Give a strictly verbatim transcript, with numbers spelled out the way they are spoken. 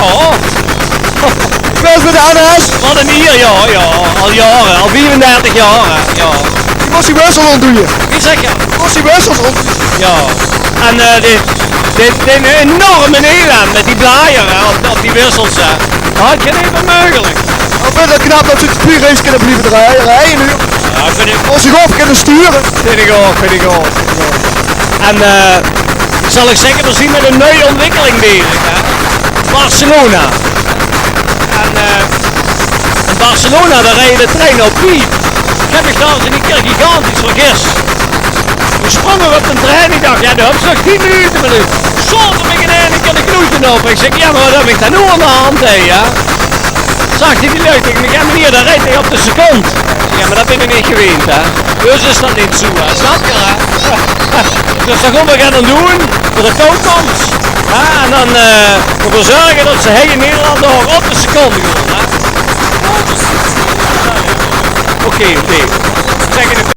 Oh. Wae is mit de N S? Wat ein ier, jao, jao. Al jaore, al viefendertig jaor, hè. Jao. Ich mós die wissels óntdoeë. Wie zèk geer? Ich mós die wissels óntdoeë. Jao. En eh, die, die, die enorme elend mit die blajer, hè, op, op die wissels, hè. Had geer neet meugelik. Ich vinj 't knap det ze de vier eens kinne blieve drejje, hè, nu. Jao, vinj ich. Ózze golf kinne sture. Vinj ich ouch, vinj ich ouch. En eh, zal ich zègke, veer zeen mit ein nuuj óntwikkeling bezig, hè. Barcelona. En eh, in Barcelona, dao rieje de treine op tied. Ich höb mich dao ins ein kier gigantisch vergis. Veer sprónge op den trein, ich dach, jao, dao höbs se nog tien minute, mer doe zoot ich mich in eine kier de knoete op. Ich zèk, jao, mer wat höb ich dao noe aan de hand, hè, jao? Zag die, die lui taenge mich, jao meneer, dao rijt hae op de second. Jao, mer det bin ich neet gewend, hè. Dus is det neet zoe, hè. Snap geer, hè? Dus dan gaon v'r get aan doon veur de toekoms. Hè, en dan eh, veur te zörge det ze hie in Nederland nog op de second gaon, hè. Oké, oké. Zègk ich nog